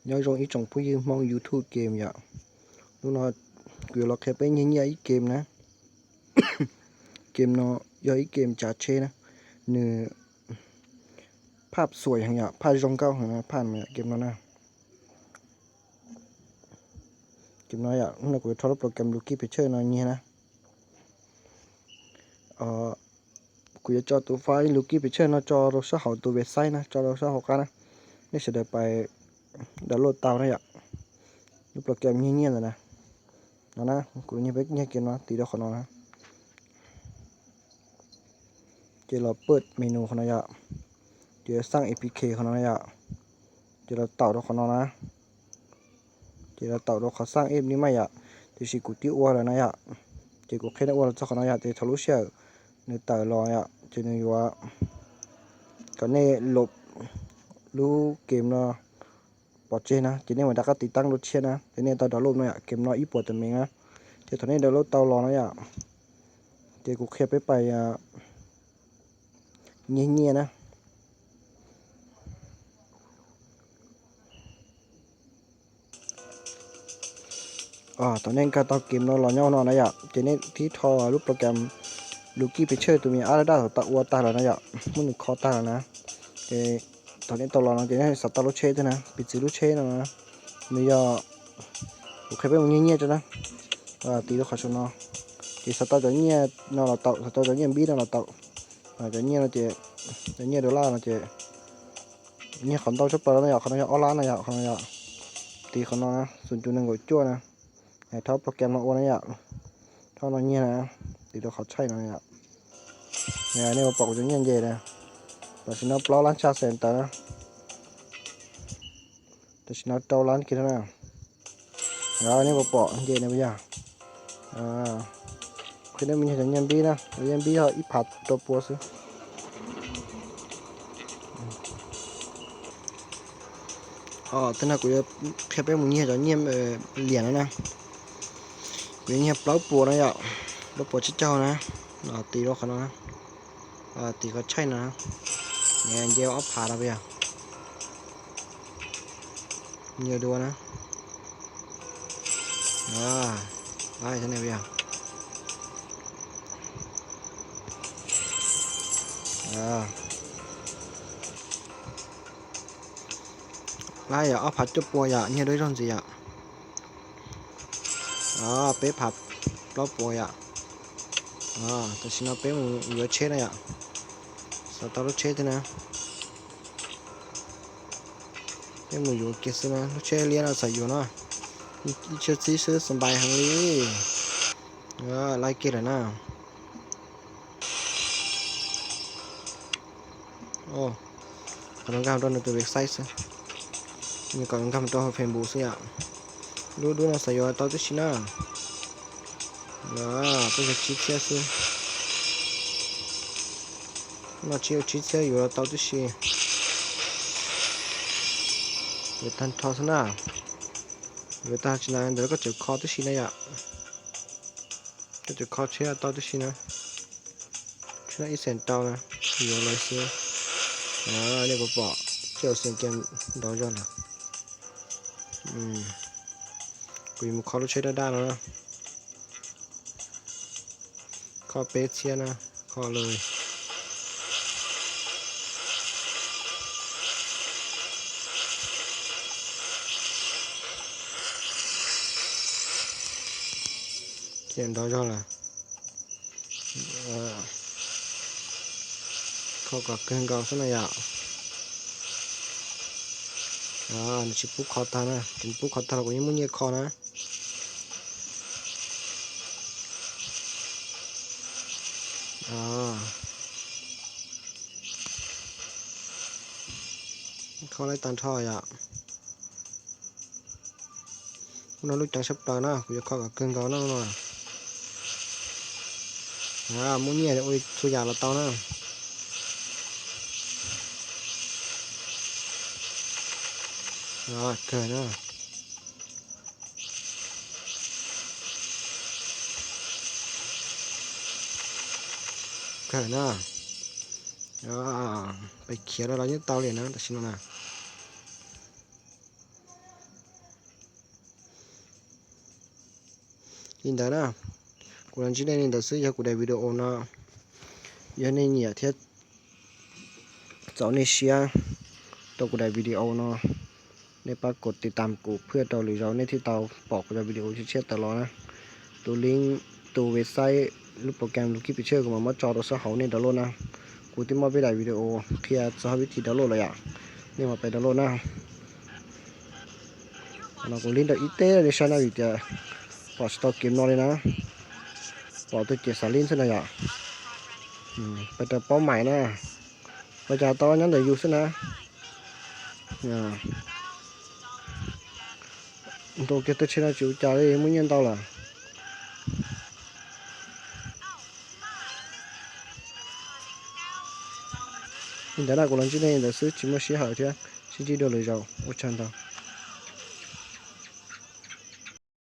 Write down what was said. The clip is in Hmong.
Nyob zoo ib tsoom phooj ywg Hmoob YouTube game yom. Hnub no kuv yuav los qhia peb nyiag nyiaj ib game na. Game no yog ib game cav tsheb na, nws phaj xuam heev yom, phaj zoo nkauj heev na, phaj game no na. Game no yom, hnub no kuv yuav rho lub program Lucky Picture no nyiag na. Kuv yuav tso tus file Lucky Picture no tso rau sab hauv tus website na, tso rau sab hauv qab na. Nej sawv daws pais download tau na yom. Lub program nyiag nyiaj ntawd na. No na, kuv nyiag peb nyiag game no tiv rau qhov no na. Ces los pwm menu qhov no yom. Ces xaj A P K qhov no na yom. Ces los taum rau qhov no na. Ces los taum rau qhov xaj app li mas yom. Tiam sis kuv twb ua lawm na yom. Ces kuv qhia nej ua los txog qhov no yom, ces thaum lub sij hawm nws tawm los yom, ces nws yuav kom nej load lub game no pov tseg na, ces nej mam rov qab tiv taab dua tshiab na, ces nej tau download no yom, game no ib puas tawm mev na. Ces thaum nej download tau los no yom, ces kuv qhia peb pais nyiag nyiaj na. Thaum nej nkag tau game no los nyob no na yom, ces nej thib rho lub program Lucky Picture tus me ab daj daj thaum tau ua tag lawm na yom, muab nws kho tag lawm na. Ces thaum nej tau los no ces nej xav tau lub tsheb twg na, piv txwv lub tsheb no na, nws yog, kuv qhia peb mus nyiag nyiaj tso na. Tiv rau qhov saum no, ces xav tau cov nyiaj no los tau, xav tau cov nyiaj npib no los tau. Cov nyiaj no ces, cov nyiaj dollar no ces nyiag qhov ntau tshaj plaws no yom, qhov no yog ob lab no yom, qhov no yom. Tiv qhov no na, xoom cuv nees nkaum cuaj na. Thov program no ua na yom. Thov no nyiag na, tiv rau qhov tshaij no yom. Nej puas pom kuv cov nyiaj nce na. Tam sim no plaub lab tshaj xees tawv na. Tam sim no rau lab kiag na. Nej puas pom nce na puas yog? Qhia nej mus nyiag cov nyiaj npib na, cov nyiaj npib yog ib phav rau pua xwb. Tej no kuv yuav qhia peb mus nyiag cov nyiaj liam no na. Kuv yuav nyiag plaub puas no yom, plaub puas tsib caug na. Tiv rau qhov no, tiv qhov tshaij no, nce ob phav no puas yog? Nyiag dua na. Puas yog? Lab yog ob phav cuaj pua yom, nyiag dua ib zaug ntxiv yom. Peb phav plaub puas yom. Tam sim no peb mus yuav tsheb na yom. Xav tau lub tsheb thiab na. Peb mus yuav kiag xwb na, lub tsheb liab no xav yuav no. Ib tsheb txib xwb xa npais heev li. Laib kiag lawm na. Qhov no nkag rau nws tus website xwb. Nws kom nkag rau Facebook xwb yom. Lub dub no xav yuav tau tib si na. Peb yog tsib txhiab xwb. No tsib, tsib txhiab yuav tau tib si. Yuav tag nrho xwb na. Yuav tag tsis na ntawd koj tseem kho tib si na yom. Koj tseem kho tsheb tau tib si na. Tsheb ib xees rau na, yuav lawm xwb. Nej puas pom, tsheb ib xees kiag nrov zog lawm. Kuv yuav mus kho lub tsheb daj daj no na. Kho peb txhiab na, kho lawm. Kiag nrov zog lawm. Kho kom kawg nkaus xwb na yom. Nws tsis pub kho tag na, tsis pub kho tag los kuv yeej muaj nyiaj kho na. Kho laib tag nrho yom. Hnub no lub ceev sab plaws na, kuv yuav kho kom kawg nkaus no no. Muaj nyiaj ua txhua yam los tau na. Kawg na. Kawg na. Peb khiav los yeej tau li na tam sim no na. Li ntawd na, kuv los ntsib nej li ntawd xwb. Yog kuv daim video no, yog nej nyiam thiab txaus nej siab rau kuv daim video no, nej pab kov tiv tam kuv pliag rau lwm zaus nej thiaj tau pom kuv cov video tshiab tshiab tawm los na. Tus link, tus website, lub program Lukiv Picture kuv mam muab tso rau sab hauv nej download na. Kuv twb muab peb daim video qhia txog vib thib download lawm yom, nej mam pais download na. No kuv lib rau ib teb nej saib na, vim tias pom tsis tau game no li na, pom tus cem xav lib xwb na yom. Pais rau paub mais na, ua cas tau nyob ntawm yus xwb na. Ntu kiag tawg tshiab no tsis ua cas li, muaj nyiaj ntau lawm. Li ntawd na, kuv los ntsib nej li ntawd xwb, tsis muaj sij hawm thiab, sib ntsib dua lwm zaus, ua tsaug ntau.